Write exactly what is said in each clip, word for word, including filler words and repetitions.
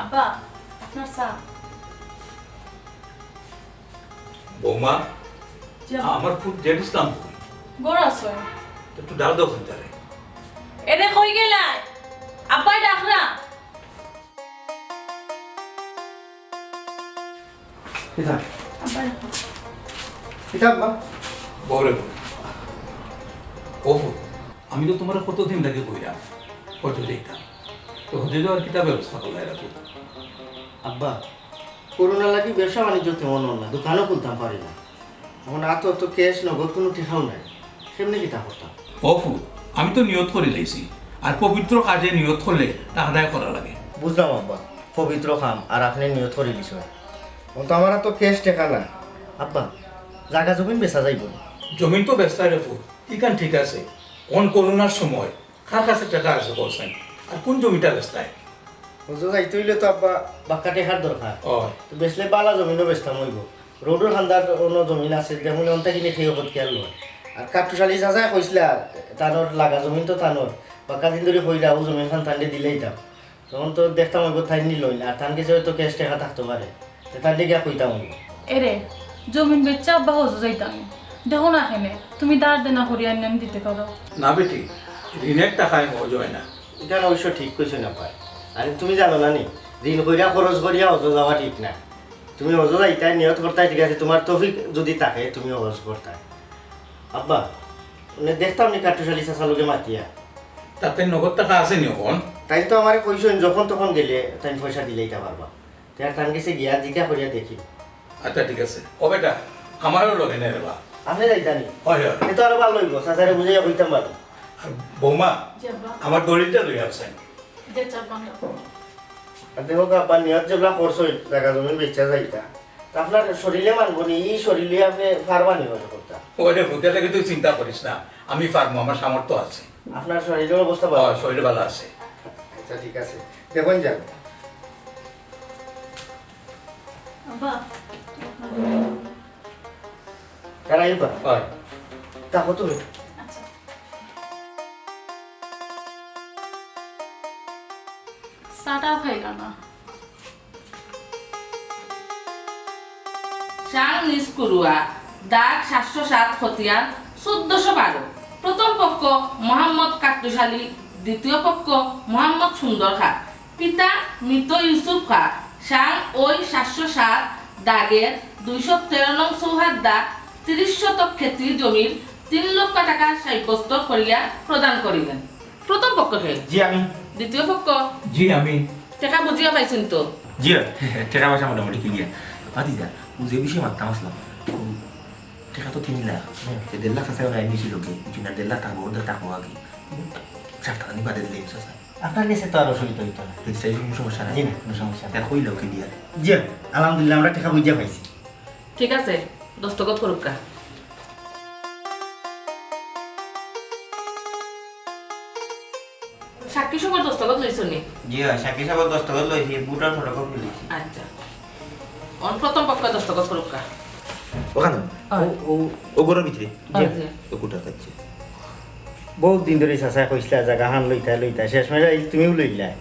আব্বা, আপনার চা। বৌমা, জি আব্বা। আমার ফুত জেড ইসলাম কই? ঘরো আছে। একটু ডাক দেও তারে। এরে কই গেলায়? আব্বায় ডাকরা। কিতা? আব্বা ডাকরা। কিতা আব্বা? বও রে বও। ও ফুত, আমি তো তুমারে কতদিন লাগি কইরাম, হজ্জো যাইতাম। তো হজ্জো যাওয়ার কিতা ব্যবস্থা করলায় রে ফুত? আব্বা, করোনা লাগি ব্যবসা বাণিজ্য তেমন অর না, দোকানও খুলতাম পারি না। অখন আতো তো ক্যাশ নগদ কুনু টেকাও নাই, কেমনে কিতা করতাম? ও ফুত, আমি তো নিয়ত করি লাইছি, আর পবিত্র কাজে নিয়ত করলে তা আদায় করা লাগে। বুঝলাম আব্বা, পবিত্র কাম আর আপনে নিয়ত করি লিছইন। অখন তো আমার তো ক্যাশ টেকা নাই। আব্বা, জাগা জমিন বেচা যাইবো নি? জমিন তো বেচতায় রে ফুত, ইখান ঠিক আছে। অখন করোনার সময় কার কাছে টেকা আছে কওছাইন? আর কুন জমিটা বেচতায়? হজ্জো যাইতে অইলে তো আব্বা বাক্কা টেকার দরকার। অয়। তো বেচলে বালা জমিনও বেচতাম অইবো। রোডর কান্দাত অনো জমিন আছে, দেখমুনে অনতা কিনে খেয়ে অখত খেয়াল অয়। আর কাট্টুশ আলী চাচায় কইছলা, তানর লাগা জমিন তো তানর। বাক্কা দিন ধরি কইরা অউ জমিন খান তানরে দিলাইতাম। তখন তো দেখতাম অইবো তাইন নিলইন, আর তান গেছে অয়তো ক্যাশ টেকা থাকতো পারে। তে তানরে গিয়া কইতাম অইবো। এরে, জমিন বেচা আব্বা হজ্জো যাইতাম। দেখো না কেনে, তুমি ধার দেনা করি আনিয়া দিতে পারো। না বেটি, ঋণর টেকায় হজ্জো অয় না। ইখান অবশ্য ঠিক কইছইন আব্বা। আরে তুমি জানো না নি, ঋণ কইরা খরচ করিয়া হজ্জো যাওয়া ঠিক না। তুমি হজ্জো যাইতায়, নিয়ত করতায়, ঠিক আছে, তুমার তৌফিক যুদি থাকে, তুমি হজ্জ করতায়। আব্বা, মানে দেখতাম নি কাট্টুশ আলী চাচার লগে মাতিয়া। তাতে নগদ টেকা আছে নি অখন? তাইন তো আমারে কইছইন, যখন তখন গেলে তাইন পয়সা দিলাইতা পারবা। তে আর তান গেছে গিয়া জিকা করিয়া দেখি। আচ্ছা, ঠিক আছে। ও বেটা, আমারও লগে নে রে বা। আপনে যাইতা নি? অয়, অয়। তে তো আরো ভালা অইবো, চাচারে বুঝাইয়া কইতাম পারমু। আর বৌমা, জি আব্বা। আমার দলিলটা লইয়া আছইন। জি আব্বা। আর দেখো গা আব্বা, নিয়ত যেবলা করছইন, জাগা জমিন বেচা যাইতা। তে আপনার শরীরে মানবো নি, ই শরীর লইয়া আপনে পারবা নি হজ্জ করতা? ওরে ফুত, এর লাগি তুই চিন্তা করিস না, আমি পারমু, আমার সামর্থ্য আছে। আপনার শরীরের অবস্থা ভালা? অয়, শরীর ভালা আছে। আচ্ছা, ঠিক আছে, দেখইন যান। আব্বা। কারা আইবা? অয়। তা কত? আচ্ছা। চাটাও খাইলা না। সাং নিজ করুয়া, দাগ সাতশো সাত, খতিয়ান চোদ্দশো বারো। প্রথম পক্ষ মোহাম্মদ কাট্টুশ আলী, দ্বিতীয় পক্ষ মোহাম্মদ সুন্দর খা। পিতা মৃত ইউসুফ খা, সাং ওই সাতশো সাত দাগের দুইশো তেরো নং চৌহাদ্দা তিরিশ শতক খেতির জমির তিন লক্ষ টাকা সাব্যস্ত করিয়া প্রদান করিলেন। প্রথম পক্ষ কে? জি, আমি। দ্বিতীয় পক্ষ? জি, আমি। টেকা বুঝিয়া পাইছইন তো? জি, টেকা পয়সা মোটামুটি ক্লিয়ার। ভাতিজা, ও যে বিষয়ে মাততাম আছলাম, ও টেকা তো তিন লাখ, হুম। তে দেড় লাখ আছে, ওরা এমনি ছিল কি? বুঝি না, দেড় লাখ টাকা, ওদের টাকা আগে। সাত টাকা নিবা দিলে, ইনশাআল্লাহ। আপনার গেছে তো আর অসুবিধা অইতো না। রেজিস্ট্রেশন কোনো সমস্যা নাই? জি না, কোনো সমস্যা নাই। তা কইলো কি দিয়া? জি, আলহামদুলিল্লাহ, আমরা টেকা বুঝিয়া পাইছি। ঠিক আছে, দস্তখত করুক্কা। সাক্ষী সবর দস্তখত লইছো নি? জি অয়, সাক্ষী সবর দস্তখত লইছি, ভোটার ফটোকপি লইছি। আচ্ছা। অন প্রথম পক্ষ দস্তখত করুক্কা। ওখানে? অয়। ও, ও, ও ঘরর ভিতরে? অয়, জি। জি। ও কুটা খাচ্ছে। বউত দিন ধরি চাচায় কইছলা জাগাখান লইতায়, লইতায়, শেষমেশ আইজ তুমিও লইলায়।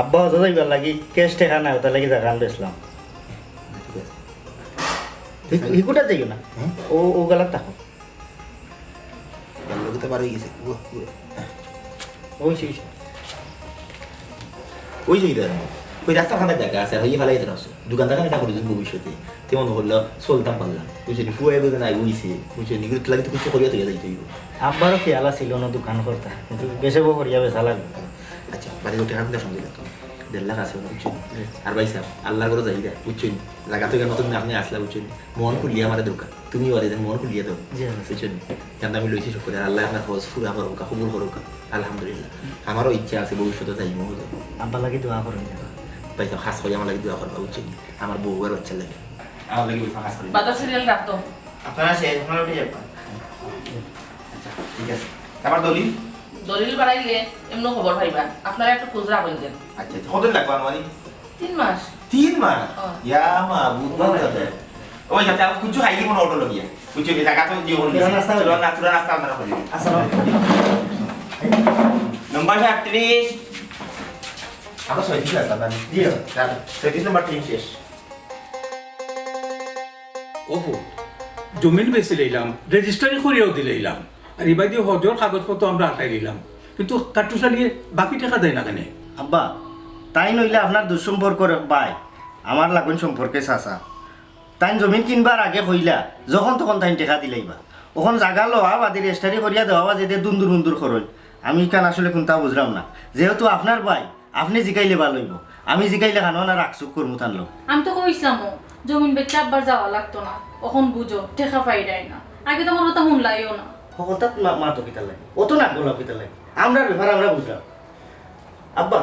আব্বা হজ্জো যাইবার লাগি ক্যাশ টেকা নাই, অটার লাগি জাগাখান বেচলাম। ঠিক আছে। হি-, হিকুটাত যাইও না। হ্যাঁ? ও, ও গালাত থাকো। ভালা লাগি তো বার অই গেছে। ও, ও। ওই সেই, সেই। ওই সেই দাদা। ওই রাস্তার খানে জাগা আছে, আর ওই ফালাই দিতে আছে। দোকান দোকান এটা করে দিন ভবিষ্যতে। তেমন হলো চলতাম পারলাম। বুঝলি, ফুয়ে বুঝে নাই, বুঝছে। বুঝলি, নিগুলো লাগে তো কিছু করিয়া তো যাইতে হইব। আব্বারও খেয়াল আছিল অন্য দোকান করতা, কিন্তু বেশে বউ করিয়া বেচা লাগবে। আচ্ছা, বাড়ি গোটে হাত দেখান দিলাম। দেড় লাখ আছে, বুঝছেন? আর ভাই সাহেব, আল্লাহর ঘরো যাইরা, বুঝছেন? জাগা তো কেন তুমি আপনি আসলা, বুঝছেন? মন খুলিয়া আমারে দেউক্কা। তুমি বাদে দেন, মন খুলিয়া দেও। জি, জি। বুঝছেন? কেন আমি লইছি শুক্রিয়া, আল্লাহ আপনার হজ পুরা করুক, কবুল করুক। আলহামদুলিল্লাহ। আমারও ইচ্ছা আছে ভবিষ্যতে যাইমু। আব্বার লাগি দোয়া করুন। ভাই সাহেব, খাস করি আমার লাগি দোয়া করবা, বুঝছেন? আমার বউ আর বাচ্চার লাগি। আমার লাগি ওই খাস করি। বাজার সিরিয়াল রাখতো। আপনারা শেষ, আপনারা উঠে যাবেন। আচ্ছা, ঠিক আছে। আবার দলিল? দলিল বাড়াইলে এমন খবর পাইবা। আপনারা একটু খোঁজ রাখবেন যেন। আচ্ছা, আচ্ছা। কতদিন লাগবে আনুমানিক? তিন মাস। তিন মাস? হ্যাঁ। ইয়া মাবুদ, বাবা। ওই যাতে আমি কিছু খাইলি মনে অটো লগিয়া। কিছু কি জায়গা তো দিয়ে বলবি। চূড়া নাস্তা চূড়া না, চূড়া নাস্তা আপনারা করি। আসসালামু আলাইকুম। নম্বর সাতত্রিশ। আবার ছয়ত্রিশ নাম্বার। জি, স্যার। ছয়ত্রিশ নাম্বার টিন শেষ। অপু, জমিন বেচিলাইলাম, রেজিস্ট্রারি করিয়াও দিলাইলাম, আর ইবাদি হজর কাগজপত্র আমরা আটাই দিলাম, কিন্তু কাট্টুশ আলীয়ে বাকি টেকা দেয় না কেনে? আব্বা, তাইন অইলা আপনার দুঃসম্পর্কর ভাই, আমার লাগুন সম্পর্কে চাচা। তাইন জমিন কিনবার আগে কইলা, যখন তখন তাইন টেকা দিলাইবা। অখন জাগা লওয়া বাদে রেজিস্ট্রারি করিয়া দেওয়া বাদে দুন্দুর মুন্দুর করইন। আমি ইখান আসলে কুন্তা বুঝরাম না। যেহেতু আপনার ভাই, আপনে জিকাইলে ভালা অইবো। আমি জিকাইলে খানো না রাখছুক করমু তান লগে। আমি তো কইছলামউ, জমিন বেচিয়া আব্বার যাওয়া লাগতো না। অখন বুঝো, টেকা পাইরায় না। আগে তো আমার কথা হুনলায়ও না। হকলতা মা, মা তো কিতার লাগি? অত নাক গলাও কিতার লাগি? আমরার ব্যাপার আমরা বুঝরাম। আব্বা,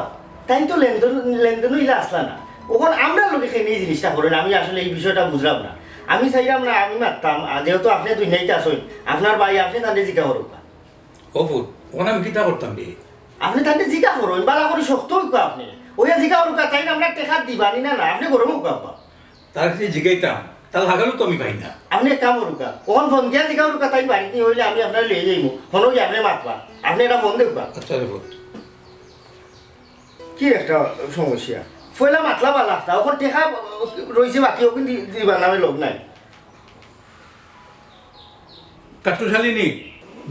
তাইন তো লেনদেন, লেনদেনও ইলা আছলা না। অখন আমরার লগে কেনে ই জিনিসটা করইন, আমি আসলে ই বিষয়টা বুঝরাম না। আমি চাইরাম না, আমি মাততাম, আর যেহেতু আপনে দুনিয়াইত আছইন, আপনার ভাই আপনে তানরে জিকা করউক্কা। অপু, অখন আমি কিতা করতাম রে? আপনে তানরে জিকা করইন, ভালা করি শক্ত অউক্কা আপনে। অইয়া জিকা করউক্কা, তাইন আমরার টেকা দিবা নি না, না, আপনে গরম অউক্কা আব্বা। তার কাছে জিগাইতাম, তার লাগালও তো আমি পাই না। আপনে এক কাম করউক্কা, অখন ফোন দিয়া জিকা করউক্কা, তাইন বাড়িত নি অইলে আমি আপনারে লইয়া যাইমু, ফোনো গিয়া আপনে মাতবা, আপনে একটা ফোন দেউক্কা। আচ্ছা রে পুত। কি একটা সমস্যা, পয়লা মাতলা ভালা কথা, অখন টেকা রইছে বাকি, অখন দি-, দিবার নামে লোক নাই। কাট্টুশ আলী নি?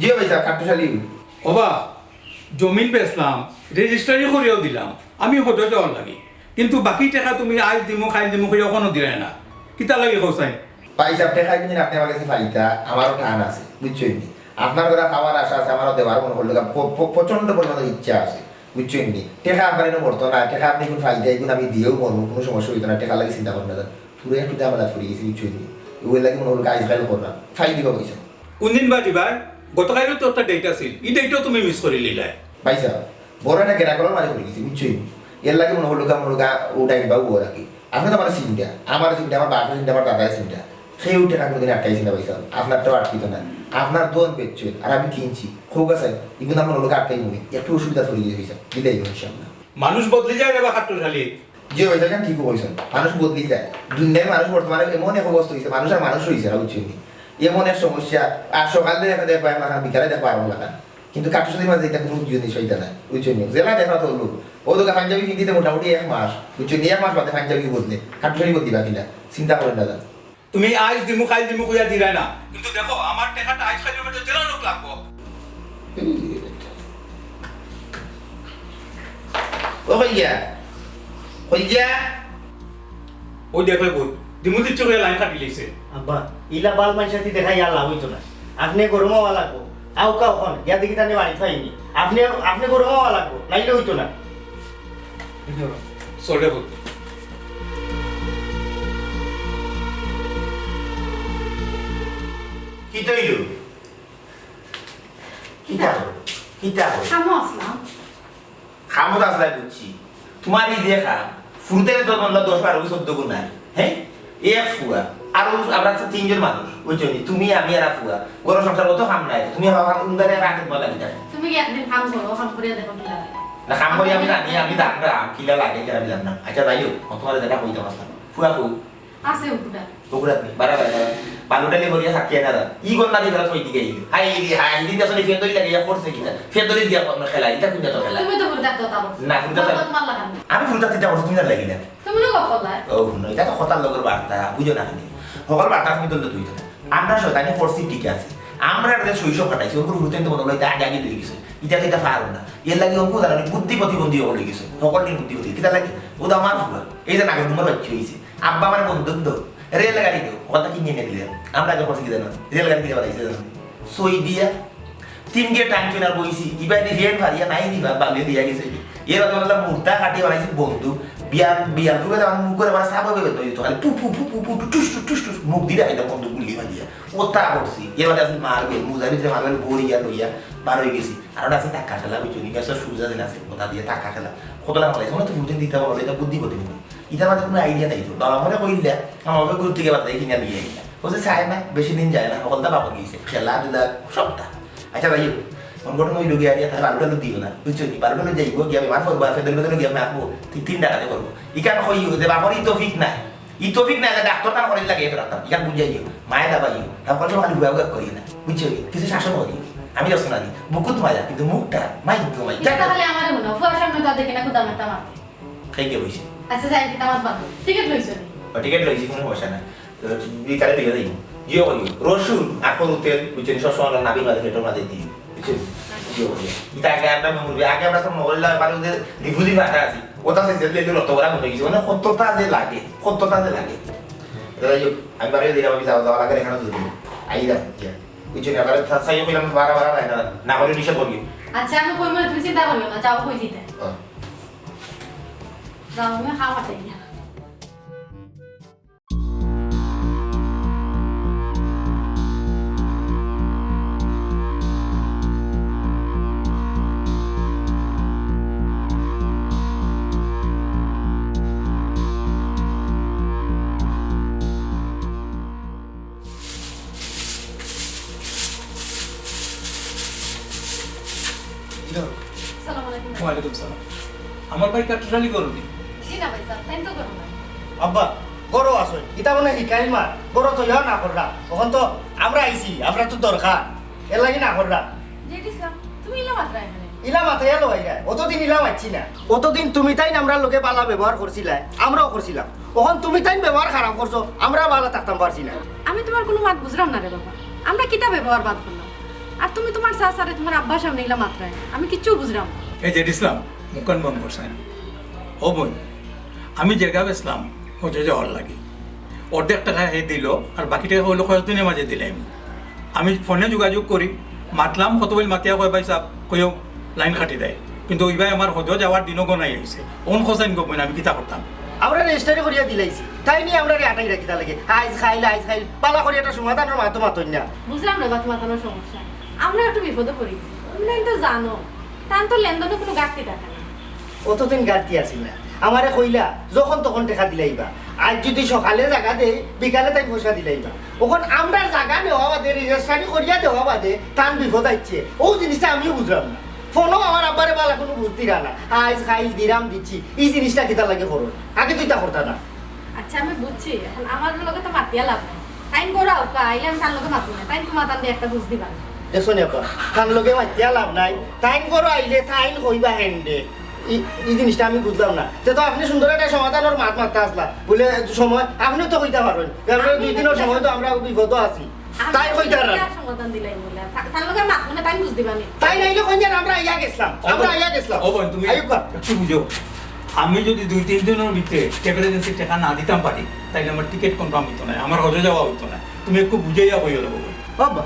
জি ভাইসাব, কাট্টুশ আলী। ওবা, জমিন বেচলাম, রেজিস্ট্রারি করিয়াও দিলাম, আমি হজো যাওয়ার লাগি, কিন্তু বাকি টেকা তুমি আইজ দিমু, কাইল দিমু কইয়া অখনো দিরায় না, কিতার লাগি কও চাইন? ভাইসাব, টেকা কিন্তু আপনে আমার গেছে পাইতা, আমারও টান আছে, বুঝছইন নি? আপনার ঘরে খাওয়ার আশা আছে, আমারও দেওয়ার মনো করলো, প-, প-, প্রচণ্ড পরিমাণে ইচ্ছা আছে, বুঝছইন নি? টেকা আপনার ইনো মরতো না, টেকা আপনে ইগুন পাইতা, ইগুন আমি দিয়াও মরমু, কুনু সমস্যা অইতো না, টেকার লাগি চিন্তা করইন না। পুরা একটু ঝামেলাত পড়ি গেছি, বুঝছইন নি? অউ লাগি মনো করলো আইজ কাইল করলাম, পাই দিবা পয়সা। কুনদিন বা দিবায়? গতকাইলও তো একটা ডেট আছিল, ই ডেটও তুমি মিস করিলিলায়। ভাইসাব, বড় একটা গেরাকলর মাঝে পড়ি গেছি, বুঝছইন নি? এর লাগি মনো করলো গা, মনো করলো গা, অউ ডাইন বাবু অউ আর কি। আপনে তো আমারে চিনতা, আমারে চিনতা, আমার বাপরে চিনতা, আমার দাদারে চিনতা। কেউ টেকা কুনুদিন আটকাইছে না ভাইসাব, আপনারটাও আটকিতো না। আপনার দোকান বেচছইন, আর আমি কিনছি, খোকা চাই, ইগুন আমার লোকে আটকাইমু নি, একটু অসুবিধাত পড়ি গেছি ভাইসাব, দিলাইমু ইনশাআল্লাহ। মানুষ বদলি যায় রে বা কাট্টুশ আলী। জি ভাইসাব, ইখান ঠিকউ কইছইন, মানুষ বদলি যায়। দুনিয়ার মানুষ বর্তমানে এমন এক অবস্থা অইছে, মানুষ আর মানুষ রইছে না, বুঝছইন নি? এমন এক সমস্যা, আর সকালে দেখা দেখবা এক লাখান, বিকালে দেখবা আরো লাখান। কিন্তু কাট্টুশ আলীর মাঝে ইটা কুনু জিনিস অইতা নায়, বুঝছইন নি? যেলা দেখরা তো অউ লোক, অউ তো পাঞ্জাবি পিন্দিতে মোটামুটি এক মাস, বুঝছইন নি? এক মাস বাদে পাঞ্জাবি বদলে, কাট্টুশ আলী বদলিবা কিলা? চিন্তা করইন না যান। তুমি আইজ দিমু, কাইল দিমু কইয়া দিরায় না, কিন্তু দেখো, আমার টেকাটা আইজ কাইলর ভিতরে যেলা অউক লাগবো। ও কই গিয়া? কই গিয়া? অউ দেখো, দিমু দিচ্ছি কইয়া লাইন কাটিলাইছে। আব্বা, ইলা বাল মানষাতি দেখাইয়া লাভ অইতো না। আপনে গরম অওয়া লাগবো। আউক্কা অখন, গিয়া দেখি তানে বাড়িত পাইনি। আপনে, আপনে গরম অওয়া লাগবো, নাইলে অইতো না। চল রে পুত। কিতা অইলো? কিতা অইলো? কিতা অইলো? কামো আছলাম। কামো আছলায় বুঝছি। তুমার ই যে কাম, ফুরুতাইন্তর তুলনায় দশ বারো গুণ চৌদ্দ গুণ নাই। হে? এক ফুয়া। আর অউ আমরা আছি তিনজন মানুষ, বুঝছো নি? তুমি, আমি আর ফুয়া। ঘরর সংসার অত কাম নাই। তুমি আমার কাম উন্দারে রাখে তোমার লাগি থাকে। তুমি কি একদিন কাম করো, কাম করিয়া দেখো কিলা লাগে। না, কাম করি আমি জানি, আমি জানরাম, কিলা লাগে, কিলা আমি জানরাম। আচ্ছা, যাই হোক, অখন তুমারে যেটা কইতাম আছলাম। ফুয়া কই? আছে অগুটা। অগুটা নি, বারা, বারা, বারা। বালু ডালি করিয়া থাকিয়া না, ই গন্না দি ফেলা থই দিকে আইলো। হায় রে, হায়, হিদিন দেখছো নি, ফেদরি লাগে, ইয়া করছে কিনা? ফেদরি দিয়া আমরা খেলা, ইটা কুন জাতর খেলা? তুমি তো ফুরুতাইন্তর কথা বলছো। না, ফুরুতাইন্তর কথা তোমার লাগান না। আমি ফুরুতাইন্তর ইটা করছি, তুমি জানলে কিনা? তুমি তো গপ করলায়। ও, হুনো, ইটা তো কথার লগর বার্তা, বুঝো না নি? হকল বার্তা তুমি তুললে তুই তো না। আমরা শয়তানি করছি, ঠিক আছে। আমরা যে শৈশব কাটাইছি, অগুর ফুরুতাইন্তে মনো অইলো ইটা আগে আগে লই গেছে। ইটা তো ইটা পারো না। এর লাগি অগু জানো নি, বুদ্ধি প্রতিবন্ধী অইগেছে। হকল দিন বুদ্ধি প্রতিবন্ধী। কিতা লাগি? অউ তো আমার ফুয়া। এই যে নাগর ডুমার বাচ্চা অইছে। আব্বা আমার বন্দুক দেও, রেলগাড়ি দেও, কথা কিনে এনে দিলে। আমরা আগে করছি কি জানো? রেলগাড়ি কিনে বানাইছে জানো? সই দিয়া তিন গিয়ে টান চুনা বইছি, ইবা দি রেল ফারিয়া নাই দিবা, বালিয়ে দিয়া গেছে। এর বাদে আমরা মুর্দা কাটিয়ে বানাইছি বন্দুক। বিয়ান, বিয়ান করে আমার মুখ করে আমার সাপ হবে বের হইতো। খালি পু, পু, পু, পু, পু, টু, টুস, টু, টুস, টুস, মুখ দিয়ে দেখাইতাম বন্দুক গুলি মারিয়া। অতা করছি। এর বাদে আছে মার্বেল, মুজার ভিতরে মার্বেল ভরিয়া লইয়া বার হয়ে গেছি। আর ওটা আছে টাকা খেলা, বুঝছো নি? মেসর সুজা দিন আছে, কথা দিয়ে টাকা খেলা। কত লাখ লাগাইছে, মনে তো ফুটে দিতে পারো, এটা বুদ্ধি প্রতিবন্ধী। ইটার মাঝে কোনো আইডিয়া নাই তো। বাবা মনে কইলে, আমার বাবা গুরু থেকে বাদ দিয়ে কিনা নিয়ে আইলা। ও যে চায় না, বেশি দিন যায় না, হকলতা বাবা গিয়েছে। খেলাধুলা, সবটা। আচ্ছা, যাই হোক। মন গঠন হইল গিয়া, আরিয়া, তাহলে বারোটা লোক দিও না। বুঝছো নি? বারোটা লোক যাইবো, গিয়া বেমার করবো, আর ফেদর ফেদর গিয়া মারবো। তি-, তিন টাকা দিয়ে করবো। ইখান কইও যে বাবার ই তৌফিক নাই। ই তৌফিক নাই, যে ডাক্তার তার করে লাগে এত রাখতাম। ইখান বুঝাইও, মায়ে দাবাইও। তারপর সব খালি হুয়া হুয়া করি না। বুঝছো নি? কিছু শাসন করি। আমি রসনা দিই। বুকুত মায়া, কিন্তু মুখটা মাই কিন্তু মাই। এটা তাহলে আমারে মনে হয়, ফুয়ার সামনে তো আর দেখি না, খুদা মারতে মারতে। এই কে বইছে? আচ্ছা, যাই হোক, আমার বাবা টিকিট লইছো নি? ও টিকিট লইছি, কোনো সমস্যা নাই। তো বিকালে দিয়ে দিই। জিও করিও। রসুন, আখর তেল, বুঝছেন, সব সময় নাবির মাঝে, পেটের মাঝে দিই। বুঝছেন? জিও করিও। এটা আগে আমরা মনে করবি, আগে আমরা সব মহল্লা পারে ওদের ডিফুজি ফাটা আছি। ওটা সে জেলে একটু রক্ত করা মনে গেছে। মানে কতটা যে লাগে, কতটা যে লাগে। তো যাই হোক, আমি বাড়িয়ে দিলাম, আমি যাওয়া যাওয়া লাগে এখানে যদি। আই যাম, ইয়া। বুঝছেন, এবারে সাইও কইলাম, বারা বারা যায় না। না হলে নিষেধ করিও। আচ্ছা, আমি কই মনে তুমি চিন্তা করিও না, যাও কই দিতে। হ্যাঁ। যাও, আমি খাওয়া চাই না। ইধর। সালাম আলাইকুম। ওয়ালাইকুম সালাম। আমার ভাই কাট্টুশালী করো নি? জি না ভাই সাহেব, তাই তো করো না। আব্বা, গরো আছো, ইতা মনে হিকাইল মার, গরো তো ইয়া না কররা। অখন তো আমরা আইছি, আমরা তো দরকার, এর লাগি না কররা। জেড ইসলাম, তুমি ইলা মাত্রা এখানে? ইলা মাথায় এলো ভাই যায়, অতদিন ইলা মারছি না। অতদিন তুমি তাইন আমরার লগে বালা ব্যবহার করছিলায়, আমরাও করছিলাম। অখন তুমি তাইন ব্যবহার খারাপ করছো, আমরা বালা থাকতাম পারছি না। আমি তোমার কোনো মাত বুঝলাম না রে বাবা। আমরা কিতা ব্যবহার বাদ করলাম? আর তুমি তোমার চাচারে তোমার আব্বার সামনে ইলা মাত্রায়, আমি কিচ্ছু বুঝলাম না। এই জেড ইসলাম, মুখান বন্ধ করছেন। ও বোন, আমি জাগা বেচলাম হজে যাওয়ার লাগি। অর্ধেক টাকা হে দিল, আর বাকি টাকা অইলো কয়েকদিনর মাঝে দিলাইমু। আমি ফোনে যোগাযোগ করি, মাতলাম, কত বইল মাতিয়া কয়, "ভাই সাহেব, কইও লাইন কাটি দেয়।" কিন্তু ওই ভাই আমার হজে যাওয়ার দিনও গনাই আইছে। অন খোঁজাইন গো বোন, আমি কিতা করতাম? আমরা রেজিস্টারি করিয়া দিলাইছি, তাইন নি আমরারে আটাই রাখি তার লাগি। আইজ খাইল, আইজ খাইল, বালা করি একটা সমাধানর মাতো মাতইন না। বুঝলাম না বা তোমার কোনো সমস্যা। আমরা একটু বিপদে পড়ি। তুমি তো জানো, তান তো লেনদেনে কোনো ঘাটতি থাকে না। অতদিন ঘাটতি আছিল না। আমারে কইলা, যখন তখন টেকা দিলাইবা। আইজ যদি সকালে জাগা দেই, বিকালে তাইন পয়সা দিলাইবা। অখন আমরার জাগা নেওয়া বাদে, রেজিস্টারি করিয়া দেওয়া বাদে, তান বিপদ আইছে। অউ জিনিসটা আমিও বুঝলাম না। ফোনো আমার আব্বারে বালা কোনো বুঝ দিরা না। আইজ খাইল দিরাম দিছি, ই জিনিসটা কিতার লাগি করো? আগে তো ইতা করতা না। আচ্ছা, আমি বুঝছি। এখন আমার লগে তো মাতিয়া লাভ নাই। তাইন গরো আউক্কা, আইলে আমি তার লগে মাতুম না। তাইন তো মাতান দিয়ে একটা বুঝ দিবা। দেখছো নি আব্বা, তান লগে মাতিয়া লাভ নাই। তাইন গরো আইলে তাইন কইবা হেনরে। ই, ই জিনিসটা আমি বুঝলাম না। তে তো আপনি সুন্দর একটা সমাধানর মাত মাততা আসলা। বলে সময়, আপনিও তো কইতা পারইন। যে আমরা দুই দিনর সময় তো আমরা বিপদও আছি। তাইন কইতা পারইন। কিতা সমাধান দিলাই বলে? তা-, তার লগে মাত মানে তাইন বুঝ দিবা নি। তাইন আইলে কইন যে আমরা আইয়া গেছলাম। আমরা আইয়া গেছলাম। ও বোন, তুমি আইউক্কা। একটু বুঝো। আমি যদি দুই তিন দিনর ভিতরে ট্রাভেল এজেন্সির টাকা না দিতাম পারি, তাইলে আমার টিকিট কনফার্ম হইতো না, আমার হজে যাওয়া হইতো না। তুমি একটু বুঝাইয়া কইও রে বাবা। বাবা,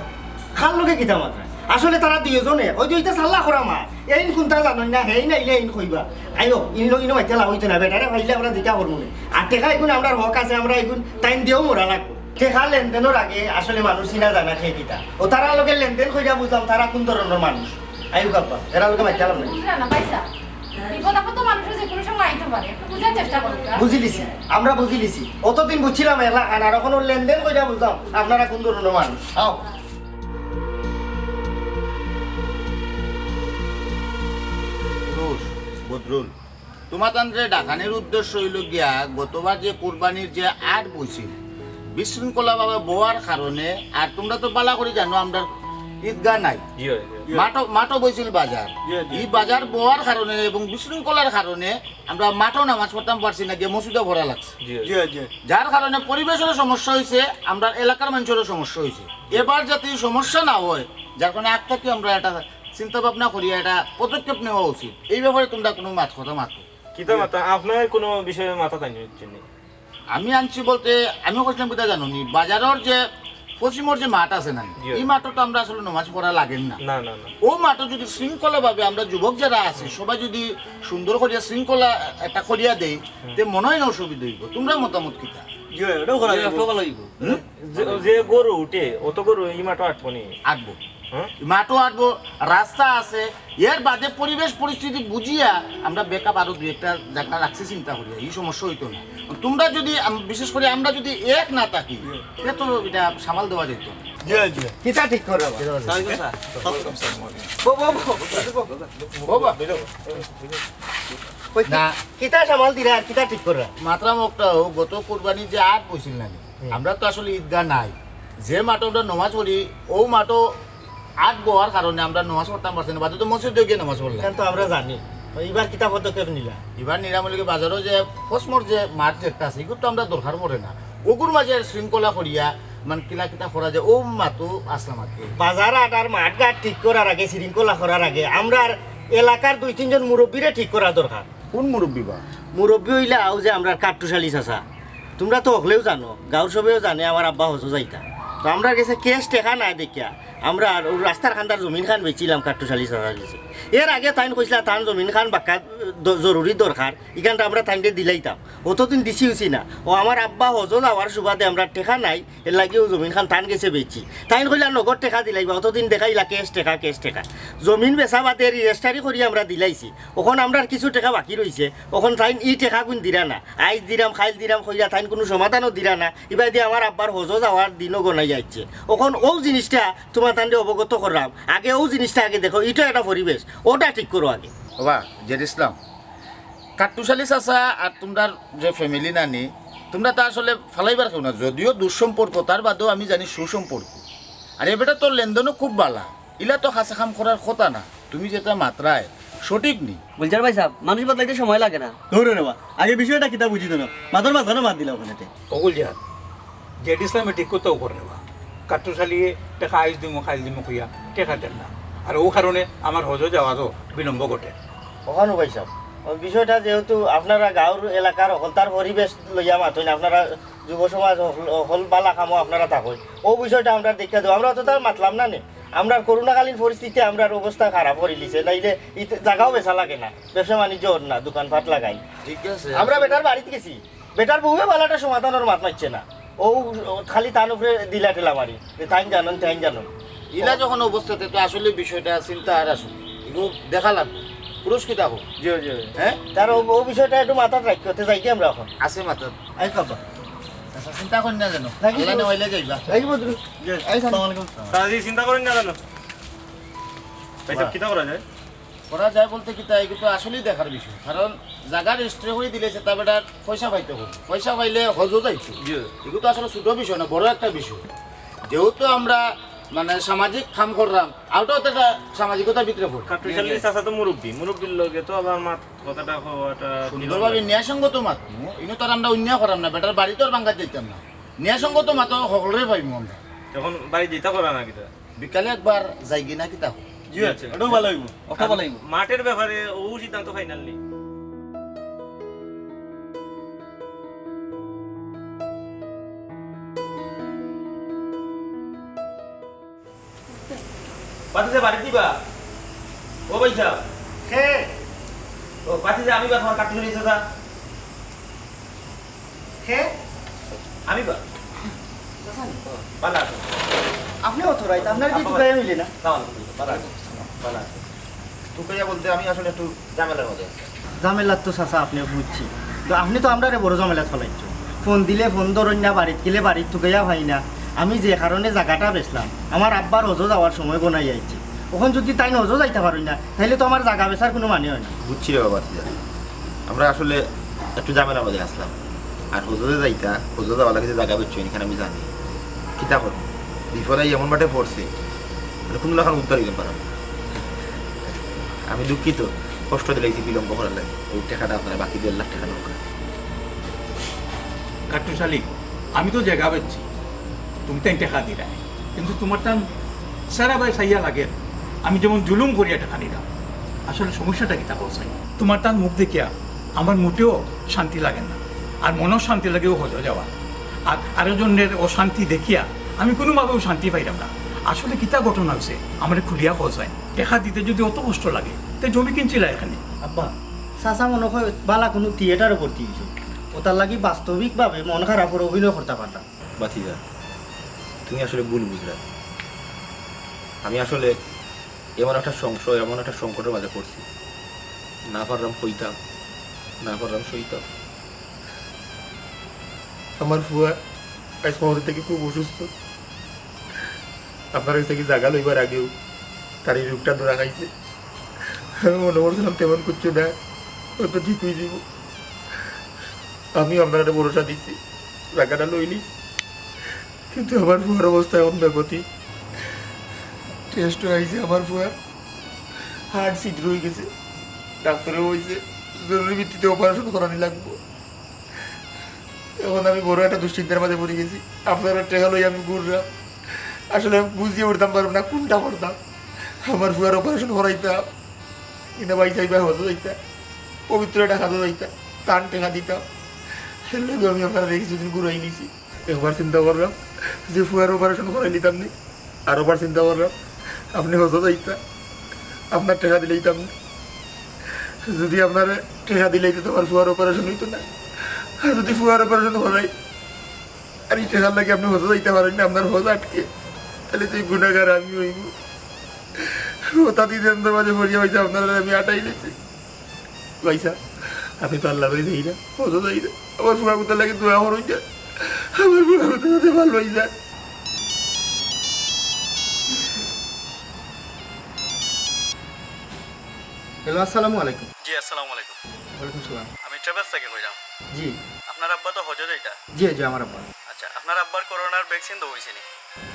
কার লগে কিতা মাতরা? আসলে তারা দুইজনে, ওই যে ওইটা সাল্লা করা মা, এইন কুনতা জানইন না, হেইন আইলে এইন কইবা। আইও, ইনো, ইনো মাতিয়া লাভ হইতো না, বেটারে ফাইলে আমরা দিতা করমু নে। আর টেকা এগুন আমরার হক আছে, আমরা এগুন তাইন দিয়াও মরা লাগবো। টেকা লেনদেনর আগে আসলে মানুষ চিনা জানা কে কিতা। ও তারার লগে লেনদেন কইরা বুঝলাম তারা কুন ধরনর মানুষ। আইউক্কা আব্বা, এরার লগে মাতিয়া লাভ নাই। বুঝলা না, পয়সা। বিপদ আপদ তো মানুষের যে কোনো সময় আইতে পারে। একটু বুঝার চেষ্টা করো। বুঝিলিছি, আমরা বুঝিলিছি। অতদিন বুঝছিলাম এলাকান, আর অখন ওর লেনদেন কইরা বুঝলাম আপনারা কুন ধরনর মানুষ। আও। পুরুষ, বদরুল, তোমাতানরে ডাকানির উদ্দেশ্য অইলো গিয়া গতবার যে কুরবানির যে আট বইছিল, বিশৃঙ্খলাভাবে বওয়ার কারণে, আর তোমরা তো বালা করি জানো আমরার ঈদগাহ নাই, জি অয়, জি অয়। মাঠো, মাঠো বইছিল বাজার। ই বাজার বওয়ার কারণে এবং বিশৃঙ্খলার কারণে আমরা মাঠো নামাজ পড়তাম পারছি না, গিয়া মসজিদো পড়া লাগছে। জি অয়। যার কারণে পরিবেশরও সমস্যা অইছে, আমরার এলাকার মানষরও সমস্যা অইছে। এবার যাতে ই সমস্যা না অয়, যার কারণে আগ থাকি আমরা একটা চিন্তা ভাবনা করি, একটা পদক্ষেপ নেওয়া উচিত। এই ব্যাপারে তোমরা কোনো মাত কথা মাতো। কিতা মাতা, আপনার কোনো বিষয়ে মাথা তাই নিচ্ছেন নি? আমি আনছি বলতে, আমি কইছিলাম কিতা জানো নি, বাজারর যে পশ্চিমর যে মাঠ আছে না, জি। ই মাঠো তো আমরা আসলে নমাজ পড়া লাগের না। না, না, না। ও মাঠো যদি শৃঙ্খলাভাবে আমরা যুবক যারা আছি, সবাই যদি সুন্দর করিয়া শৃঙ্খলা একটা করিয়া দেই, তে মনে হয় না অসুবিধা অইবো। তোমরা মতামত কিতা? জি, এটাও করা যাইবো। হুম? যে, যে গরু উঠে, অত গরু ই মাঠো আটবো নি? আটবো। হ্যাঁ? মাঠও আটবো, রাস্তা আছে, এর বাদে পরিবেশ পরিস্থিতি বুঝিয়া আমরা backup আরো দুই একটা জাগা রাখছি চিন্তা করিয়া, ই সমস্যা অইতো না। তোমরা যদি আম-, বিশেষ করি আমরা যদি এক না থাকি, তে তো ইটা সামাল দেওয়া যাইতো না। জি, জি। কিতা ঠিক কররা বা? Sir, sir. বো, বো, বো। ও বা, ওই কি-, না। কিতা সামাল দিরা আর কিতা ঠিক কররা? মাতরাম অকটাও গত কুরবানির যে আট বইছিল না নি? আমরা তো আসলে ঈদগাহ নাই, যে মাঠো আমরা নমাজ পড়ি, ও মাঠো আট বওয়ার কারণে আমরা নমাজ পড়তাম পারছি না, বাদে তো মসজিদে গিয়া নমাজ পড়লাম। এখন তো আমরা জানি। ইবার কিতা পদক্ষেপ নিলা? ইবার নিলাম অইলো কি, বাজারো যে ফসমর যে মাঠ যেটা আছে, ইগুর তো আমরার দরকার পড়ে না। অগুর মাঝে শৃঙ্খলা করিয়া, মানে, কিলা কিতা করা যায়, অউ মাতো আসলাম আর কি। বাজার হাট আর মাঠ ঘাট ঠিক করার আগে, শৃঙ্খলা করার আগে, আমরার এলাকার দুই তিনজন মুরব্বিরে ঠিক করা দরকার। কোন মুরব্বি বা? মুরব্বি অইলা অউ যে আমরার কাট্টুশ আলী চাচা। তুমরা তো হকলেউ জানো, গাউর সবেউ জানে আমার আব্বা হজো যাইতা। তো আমরার গেছে cash টেকা নাই দেখিয়া আমরা আর অউ রাস্তার কান্দার জমিন খান বেচিলাম কাট্টুশ আলী চাচার গেছে। এর আগে তাইন কইছলা তান জমিন খান বাক্কা দ-, জরুরি দরকার, ইখানটা আমরা তাইনরে দিলাইতাম। অতদিন দিছি উছি না। অউ আমার আব্বা হজো যাওয়ার সুবাদে আমরার টেকা নাই, এরলাগি অউ জমিন খান তান গেছে বেচছি। তাইন কইলা নগদ টেকা দিলাইবা, অতদিন দেখাইলা cash টেকা, cash টেকা। জমিন বেচা বাদে registry করি আমরা দিলাইছি। অখন আমরার কিছু টেকা বাকি রইছে, অখন তাইন ই টেকাগুন দিরা না। আইজ দিরাম, কাইল দিরাম কইরা তাইন কুনু সমাধানও দিরা না। ইবায়দি আমার আব্বার হজো যাওয়ার দিনও গনাই আইছে। অখন অউ জিনিসটা তুমরা তানরে অবগত কররাম। আগে অউ জিনিসটা আগে দেখো, ইটা একটা পরিবেশ, অটা ঠিক করো আগে। ওবা, জেড ইসলাম, কাট্টুশ আলী চাচা আর তুমরার যে family নানি, তুমরা তো আসলে ফালাইবার কেউ না। যদিও দুঃসম্পর্ক, তার বাদেও আমি জানি সুসম্পর্ক। আর এ বেটা তোর লেনদেনও খুব বালা। ইলা তো খাসে কাম করার কথা না। তুমি যেটা মাতরায়, সঠিক নি। গুলজার ভাইসাব, মানুষ বদলাইতে সময় লাগে না। ধরো রে বা, আগে বিষয়টা কিতা বুঝি তো না। মাথার মাঝখানে মাত দিলা অখানেতে। ও গুলজার, জেড ইসলামে ঠিক কথাউ করে রে বা। কাট্টুশ আলীয়ে টেকা আইজ দিমু, কাইল দিমু কইয়া টেকা দের না। আর অউ কারণে আমার হজো যাওয়ারও বিলম্ব ঘটে। অখানো ভাইসাব, অউ বিষয়টা যেহেতু আপনারা গাউর এলাকার হকলতার পরিবেশ লইয়া মাতইন, আপনারা যুব সমাজ হকল, হকল বালা কামো আপনারা থাকইন, অউ বিষয়টা আমরা দেখিয়া দেও, আমরা অততা মাতলাম না নে। আমরার করোনাকালীন পরিস্থিতিতে আমরার অবস্থা খারাপ করিলিছে, নাইলে ইতে জাগাও বেচা লাগে না, ব্যবসা বাণিজ্য অর না, দোকানপাট লাগাই। ঠিক আছে। আমরা বেটার বাড়িত গেছি, বেটার বউয়ে বালাটা সমাধানর মাত মাতছে না, অউ খালি তান উপরে দিলা ঠেলা মারি, যে তাইন জানইন, তাইন জানইন। ইলা যখন অবস্থাতে তো আসলে বিষয়টা চিন্তা আর আসলে ইগু দেখা লাগবো। পুরুষ কিতা কও? জি, জি। হ্যাঁ? তার অউ, অউ বিষয়টা একটু মাথাত রাখিও, তে যাইগি আমরা অখন। আছে মাথাত। আই বাবা। আচ্ছা, চিন্তা করি না জানো। আল্লাহ নেওয়াইলে যাইবা। এই বদরু। জি। এই সালাম আলাইকুম। তারা যে চিন্তা করেন না জানো। ভাইসাব, বাহ। কিতা করা যায়? করা যায় বলতে কিতা, এগু তো আসলেই দেখার বিষয়। কারণ জাগা registry করি দিলে সে তা বেটার পয়সা পাইতে হবে। পয়সা পাইলে হজও যাইতো। জি। এগু তো আসলে ছোট বিষয় না, বড় একটা বিষয়। যেহেতু আমরা মানে সামাজিক কাম করলাম, অটাও তো একটা সামাজিকতার ভিতরে পড়ে। কাট্টুশ আলী চাচা তো মুরব্বি, মুরব্বির লগে তো আবার মাত কথাটা কওয়াটা সুন্দরভাবে ন্যায়সঙ্গত মাত। ইনো তো আর আমরা অন্যায় করাম না, বেটার বাড়ি তো আর ভাঙ্গাত যাইতাম না। ন্যায়সঙ্গত মাত হকলরে পাইমু আমরা। এখন বাড়ি যাইতা করা না কিতা? বিকালে একবার যাইগি না কিতা? জি, আচ্ছা। অটাও ভালা অইবো, অটাও ভালা অইবো। মাঠের ব্যাপারে অউ সিদ্ধান্ত final নি। ভাতিজা বাড়িত দিবা? ও ভাইসাব। কে? ও ভাতিজা, আমি বা তুমার কাট্টুশ আলী চাচা। কে? আমি বা। চাচা নি? ভালা আছো? আপনে অত রাইত, আপনারে দি তুকাইয়া মিলে না? সালাম আলাইকুম, ভালা আছো? ভালা আছো? তুকাইয়া বলতে আমি আসলে একটু ঝামেলার মাঝে আছি। ঝামেলাত তো চাচা আপনে বুঝছি, তো আপনে তো আমরারে বড় ঝামেলাত ফালাইছো। ফোন দিলে ফোন ধরইন না, বাড়িত গেলে বাড়িত তুকাইয়া পাই না। আমি যে কারণে জাগাটা বেচলাম, আমার আব্বার হজো যাওয়ার সময় গনাই আইছে। অখন যুদি তাইন হজো যাইতা পারইন না, তাইলে তো আমার জাগা বেচার কুনু মানে অয় না। বুঝছি রে বাবা, তুই যা। আমরা আসলে একটু ঝামেলার মাঝে আছলাম। আর হজো যে যাইতা, হজো যাওয়ার লাগি যে জাগা বেচছো, ইখান আমি জানি। কিতা করমু? বিপদ আই এমন বাটে পড়ছে, মানে কুনু লাখান উদ্ধার অইতাম পারলাম না। আমি দুঃখিত, কষ্ট দিলাইছি বিলম্ব করার লাগি। অউ টেকাটা আপনারে বাকি দেড় লাখ টেকা দরকার। কাট্টুশ আলী, আমি তো জাগা বেচছি, তুমি তাইন টেকা দিরায়, কিন্তু তুমার তান চেহারা বায় চাইয়া লাগের আমি যেমন জুলুম করিয়া টেকা নিরাম। আসলে সমস্যাটা কিতা কও চাই? তুমার তান মুখ দেখিয়া আমার মোটেও শান্তি লাগে না, আর মনও শান্তি লাগে অউ হজো যাওয়া। আর আরোজনর অশান্তি দেখিয়া আমি কুনুভাবেও শান্তি পাইরাম না। আসলে কিতা ঘটনা অইছে, আমারে খুলিয়া কও চাই। টেকা দিতে যুদি অত কষ্ট লাগে, তে জমি কিনছিলায় কেনে? আব্বা, চাচা মনো কয় বালা কুনু থিয়েটারো ভর্তি অইছে, অতার লাগি বাস্তবিকভাবে মন খারাপর অভিনয় করতা পাররা। ভাতিজা, তুমি আসলে ভুল বুঝরায়। আমি আসলে এমন একটা সংশয়, এমন একটা সংকটর মাঝে পড়ছি, না পাররাম কইতাম, না পাররাম সইতাম। আমার ফুয়া আইজ কবর থাকি খুব অসুস্থ। আপনার গেছ থাকি জাগা লইবার আগেউ তার ই রোগটা ধরা খাইছে। আমি মনো করছিলাম তেমন কিচ্ছু না, হয়তো ঠিক অইযিবো। আমিও আপনারে ভরসা দিছি, জাগাটা লইলি, কিন্তু আমার ফুয়ার অবস্থা অখন বেগতি। টেস্টও আইছে, আমার ফুয়ার হার্ট ছিদ্র অইগেছে। ডাক্তারে কইছে জরুরি ভিত্তিতে অপারেশন করানি লাগবো। এখন আমি বড় একটা দুশ্চিন্তার মাঝে পড়ি গেছি। আপনারার টেকা লই আমি ঘুররাম। আসলে আমি বুঝিয়া উঠতাম পারলাম না কুনটা করতাম। আমার ফুয়ার অপারেশন করাইতাম, ইনা ভাইসাব বা হজো যাইতা, পবিত্র একটা খাজো যাইতা, তান টেকা দিতাম। এর লাগি আমি আপনারারে কিছুদিন ঘুরাই নিছি। একবার চিন্তা করলাম যে ফুয়ার অপারেশন করাই নিতাম নি, আর একবার চিন্তা করলাম আপনে হজো যাইতা, আপনার টেকা দিলে দিতাম নি। যদি আপনারে টেকা দিলে তো আমার ফুয়ার অপারেশন অইতো না, আর যদি ফুয়ার অপারেশন করাই আর ই টেকার লাগি আপনে হজো যাইতা পারইন না, আপনার হজ আটকে, তাইলে তো ই গুনাগার আমি অইমু। অতা দিন তো মাঝে পড়িয়া অইছে আপনারারে আমি আটাই নিছি। ভাইসাব, আপনে তো আল্লার বাড়ি যাইরা, হজো যাইরা, আমার ফুয়া কুতার লাগি দোয়া করইন না। আমার ফুয়া কুতা যাতে ভালা অইযায়। হ্যালো, আসসালামু আলাইকুম। জি, আসসালামু আলাইকুম। ওয়ালাইকুম সালাম। আমি ট্রাভেলস থাকি কইরাম। জি। আপনার আব্বা তো হজো যাইতা। জি, জি, আমার আব্বা। আচ্ছা, আপনার আব্বার করোনার ভ্যাকসিন দেওয়া অইছে নি?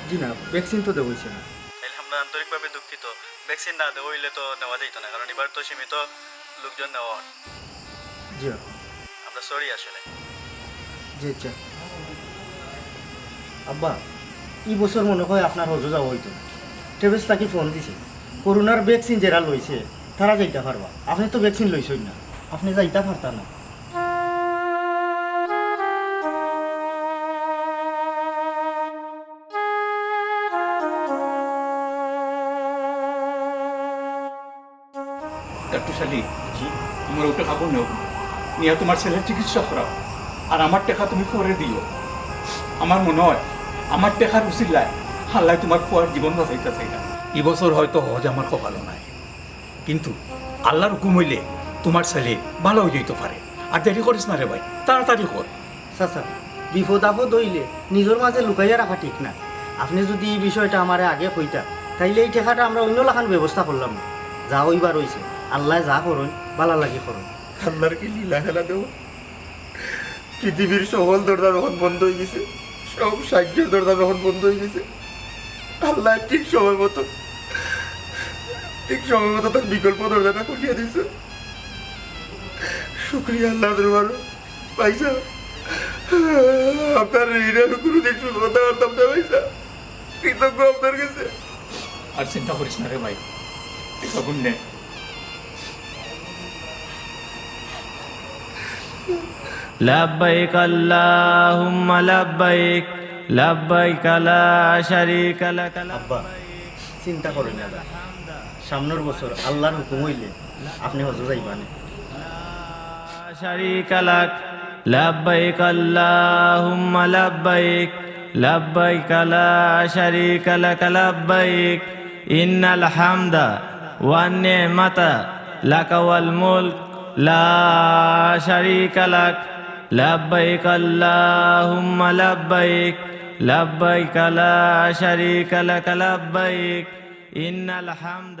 জি না, ভ্যাকসিন তো দেওয়া অইছে না। তাইলে আমরা আন্তরিকভাবে দুঃখিত। ভ্যাকসিন না দেওয়া অইলে তো নেওয়া যাইতো না, কারণ ইবার তো সীমিত লোকজন নেওয়া অয়। জি। আমরা সরি আসলে। জি, আচ্ছা। আব্বা, ই বছর মনে অয় আপনার হজো যাওয়া অইতো না। ট্রাভেলস থাকি ফোন দিছে, করোনার ভ্যাকসিন যেরা লইছে, তারা যাইতা পারবা। আপনে তো ভ্যাকসিন লইছইন না, আপনে যাইতা পারতা না। ডাক্তার সালি, জি। আমার ওটা কাপড় নেও, নিয়া তোমার ছেলের চিকিৎসা করাও, আর আমার টেকা তুমি পরে দিও। আমার মনে অয় আমার টেকার উসিলায় আল্লায় তোমার ফুয়ার জীবন বাঁচাইতা চাইরা। ই বছর হয়তো হজ আমার কপালো নাই, কিন্তু আল্লার হুকুম অইলে তোমার ছেলে ভালা অইযিতো পারে। আর দেরি করিস না রে ভাই, তাড়াতাড়ি কর। চাচা, বিপদ আপদ অইলে নিজর মাঝে লুকাইয়া রাখা ঠিক না। আপনে যুদি ই বিষয়টা আমারে আগে কইতা, তাইলে ই টেকাটা আমরা অইন্য লাখান ব্যবস্থা করলাম না। যা অইবার অইছে, আল্লায় যা করইন, ভালার লাগি করইন। আল্লার কি লীলা খেলা দেও, পৃথিবীর সকল দরজা যখন বন্ধ অইগেছে, সব সাহায্যর দরজা যখন বন্ধ অইগেছে, আল্লায় ঠিক সময় মতো, ঠিক সময় মতো তার বিকল্প দরজাটা খুলিয়া দিছে। শুকরিয়া আল্লার দরবারো। ভাইসাব, আপনার ঋণ আমি কোনোদিন শোধ করতে পারতাম না ভাইসাব, কৃতজ্ঞ আপনার কাছে। আর চিন্তা করিস না রে ভাই, এটা গুণ নে। لبيك اللهم لبيك، لبيك لا شريك لك لبيك। আব্বা, চিন্তা করইন না, সামনর বছর আল্লার হুকুম অইলে আপনে হজো যাইবা নে। لا شريك لك لبيك اللهم لبيك، لبيك لا شريك لك لبيك، إن الحمد والنعمة لك والملك، لا شريك لك، لبيك اللهم لبيك، لبيك لا شريك لك لبيك، إن الحمد